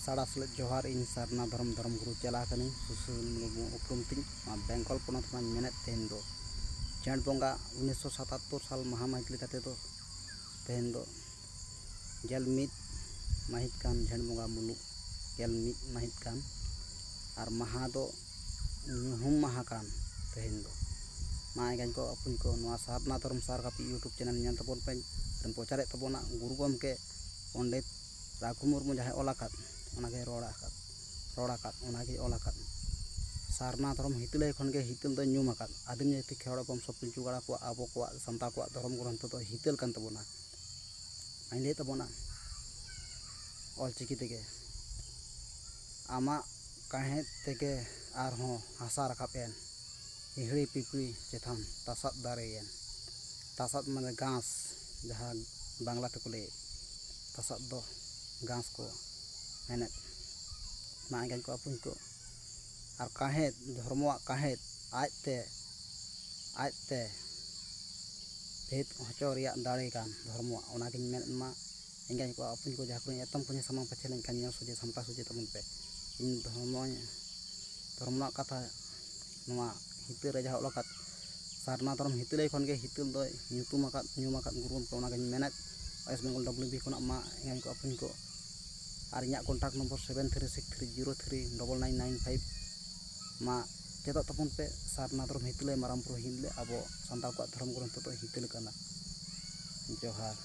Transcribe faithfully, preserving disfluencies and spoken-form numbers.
ᱥᱟᱲᱟ ᱥᱮᱞᱮᱫ ᱡᱚᱦᱟᱨ᱾ ᱤᱧ ᱥᱟᱨᱱᱟ ᱫᱷᱚᱨᱚᱢ ᱫᱷᱚᱨᱚᱢ ᱜᱩᱨᱩ ᱪᱮᱞᱟ ᱠᱟᱹᱱᱟᱹᱧ, ᱥᱩᱥᱤᱞ ᱢᱩᱨᱢᱩ ᱩᱯᱨᱩᱢ ᱛᱤᱧ᱾ ᱱᱚᱣᱟ ᱵᱮᱝᱜᱚᱞ ᱯᱚᱱᱚᱛ ᱠᱷᱚᱱᱟᱜ ᱤᱧ ᱢᱮᱱᱮᱫ, ᱛᱮᱦᱮᱧ ᱫᱚ ᱡᱷᱮᱸᱴ ᱵᱚᱸᱜᱟ ᱩᱱᱤᱥᱥᱚ ᱥᱟᱛᱟᱛᱛᱳᱨ ᱥᱟᱞ ᱢᱟᱦᱟ ᱢᱟᱹᱦᱤᱛ ᱞᱮᱠᱟᱛᱮ ᱫᱚ ᱛᱮᱦᱮᱧ ᱫᱚ ᱜᱮᱞ ᱢᱤᱫ ᱢᱟᱹᱦᱤᱛ ᱠᱟᱱ, ᱡᱷᱮᱸᱴ ᱵᱚᱸᱜᱟ ᱢᱩᱞᱩᱜ ᱜᱮᱞ ᱢᱤᱫ ᱢᱟᱹᱦᱤᱛ ᱠᱟᱱ, ᱟᱨ ᱢᱟᱦᱟ ᱫᱚ ᱧᱩᱦᱩᱢ ᱢᱟᱦᱟ ᱠᱟᱱ ᱛᱮᱦᱮᱧ ᱫᱚ᱾ ᱢᱟ ᱮᱸᱜᱟᱧ ᱠᱚ ᱟᱹᱯᱩᱧ ᱠᱚ, ᱱᱚᱣᱟ ᱥᱟᱨᱱᱟ ᱫᱷᱚᱨᱚᱢ ᱥᱟᱨ ᱠᱟᱹᱯᱤ YouTube ᱪᱮᱱᱮᱞ ᱧᱮᱞ ᱛᱟᱵᱚᱱ ᱯᱮ᱾ ᱟᱨ ᱯᱨᱚᱪᱟᱨᱮᱫ ᱛᱟᱵᱚᱱᱟ ᱜᱩᱨᱩ ᱜᱚᱢᱠᱮ ᱯᱚᱱᱰᱤᱛ ᱨᱟᱹᱜᱷᱩ ᱢᱩᱨᱢᱩ ᱡᱟᱦᱟᱸᱭ ᱚᱞ ᱟᱠᱟᱫ, ᱚᱱᱟᱜᱮ ᱨᱚᱲ ᱟᱠᱟᱫ, ᱨᱚᱲ ᱟᱠᱟᱫ, ᱚᱱᱟᱜᱮ ᱚᱞ ᱟᱠᱟᱫ᱾ ᱥᱟᱨᱱᱟ ᱫᱷᱚᱨᱚᱢ ᱦᱤᱛᱟᱹᱞᱟᱹᱭ ᱠᱷᱚᱱ ᱜᱮ ᱦᱤᱛᱟᱹᱞ ᱫᱚ ᱧᱩᱢ ᱟᱠᱟᱫ᱾ ᱟᱹᱫᱤᱢ ᱡᱟᱹᱛᱤ ᱠᱷᱮᱨᱣᱟᱲ ᱵᱚᱝᱥᱚ ᱯᱤᱞᱪᱩ ᱜᱟᱲᱟ ᱠᱚᱣᱟᱜ, ᱟᱵᱚ ᱠᱚᱣᱟᱜ, ᱥᱟᱱᱛᱟᱲ ᱠᱚᱣᱟᱜ ᱫᱷᱚᱨᱚᱢ ᱜᱨᱚᱱᱛᱷᱚ ᱫᱚ ᱦᱤᱛᱟᱹᱞ ᱠᱟᱱ ᱛᱟᱵᱚᱱᱟ᱾ ᱟᱧ ᱞᱟᱹᱭᱮᱫ ᱛᱟᱵᱚᱱᱟ ᱚᱞᱪᱤᱠᱤ ᱛᱮᱜᱮ᱾ ᱟᱢᱟᱜ ᱠᱟᱸᱦᱮᱫ ᱛᱮᱜᱮ ᱟᱨᱦᱚᱸ ᱦᱟᱥᱟ ᱨᱟᱠᱟᱵ ᱮᱱ, ᱦᱤᱦᱤᱲᱤ ᱯᱤᱯᱤᱲᱤ ᱪᱮᱛᱟᱱ ᱛᱟᱥᱟᱫ ᱫᱟᱨᱮᱭᱮᱱ᱾ ᱛᱟᱥᱟᱫ ᱢᱟᱱᱮ ᱜᱷᱟᱥ, ᱡᱟᱦᱟᱸ ᱵᱟᱝᱞᱟ ᱛᱮᱠᱚ ᱞᱟᱹᱭᱮᱫ, ᱛᱟᱥᱟᱫ ᱫᱚ ᱜᱷᱟᱥ ᱠᱚ ᱢᱮᱱᱮᱫ᱾ ᱢᱟ ᱮᱸᱜᱟᱧ ᱠᱚ ᱟᱹᱯᱩᱧ ᱠᱚ, ᱟᱨ ᱠᱟᱸᱦᱮᱫ, ᱫᱷᱚᱨᱢᱚᱣᱟᱜ ᱠᱟᱸᱦᱮᱫ ᱟᱡᱛᱮ, ᱟᱡᱛᱮ ᱵᱷᱮᱫ ᱦᱚᱪᱚ ᱨᱮᱭᱟᱜ ᱫᱟᱲᱮ ᱠᱟᱱ ᱫᱷᱚᱨᱢᱚᱣᱟᱜ, ᱚᱱᱟᱜᱤᱧ ᱢᱮᱱᱮᱫ ᱢᱟ᱾ ᱮᱸᱜᱟᱧ ᱠᱚ ᱟᱹᱯᱩᱧ ᱠᱚ, ᱡᱟᱦᱟᱸ ᱠᱚᱨᱮᱧ ᱮᱛᱚᱢ ᱠᱚᱧᱮ ᱥᱟᱢᱟᱝ ᱯᱟᱪᱷᱮ ᱞᱮᱱᱠᱷᱟᱱ ᱧᱮᱞ ᱥᱚᱡᱷᱮ ᱥᱟᱢᱴᱟᱣ ᱥᱚᱡᱷᱮ ᱛᱟᱵᱚᱱ ᱯᱮ᱾ ᱤᱧ ᱫᱷᱚᱨᱢᱚ, ᱫᱷᱚᱨᱢᱚ ᱨᱮᱱᱟᱜ ᱠᱟᱛᱷᱟ ᱱᱚᱣᱟ ᱦᱤᱛᱟᱹᱞ ᱨᱮ ᱡᱟᱦᱟᱸ ᱚᱞ ᱟᱠᱟᱫ, ᱥᱟᱨᱱᱟ ᱫᱷᱚᱨᱚᱢ ᱦᱤᱛᱟᱹᱞᱟᱹᱭ ᱠᱷᱚᱱ ᱜᱮ ᱦᱤᱛᱟᱹᱞ ᱫᱚᱭ ᱧᱩᱛᱩᱢ ᱟᱠᱟᱫ, ᱧᱩᱢ ᱟᱠᱟᱫ ᱜᱩᱨᱩ ᱜᱚᱢᱠᱮ, ᱚᱱᱟᱜᱤᱧ ᱢᱮᱱᱮᱫ᱾ West Bengal W B ᱠᱷᱚᱱᱟᱜ ᱢᱟ ᱮᱸᱜᱟᱧ ᱠᱚ ᱟᱹᱯᱩᱧ ᱠᱚ, ᱟᱨ ᱤᱧᱟᱹᱜ contact number seven three six three zero three double nine nine five᱾ ᱢᱟ ᱪᱮᱫᱚᱜ ᱛᱟᱵᱚᱱ ᱯᱮ, ᱥᱟᱨᱱᱟ ᱫᱷᱚᱨᱚᱢ ᱦᱤᱛᱟᱹᱞᱟᱹᱭ ᱢᱟᱨᱟᱝ ᱵᱩᱨᱩ ᱦᱤᱞ ᱞᱮ ᱟᱵᱚ ᱥᱟᱱᱛᱟᱲ ᱠᱚᱣᱟᱜ ᱫᱷᱚᱨᱚᱢ ᱜᱨᱚᱱᱛᱷᱚ ᱫᱚ ᱦᱤᱛᱟᱹᱞ ᱠᱟᱱᱟ᱾ ᱡᱚᱦᱟᱨ᱾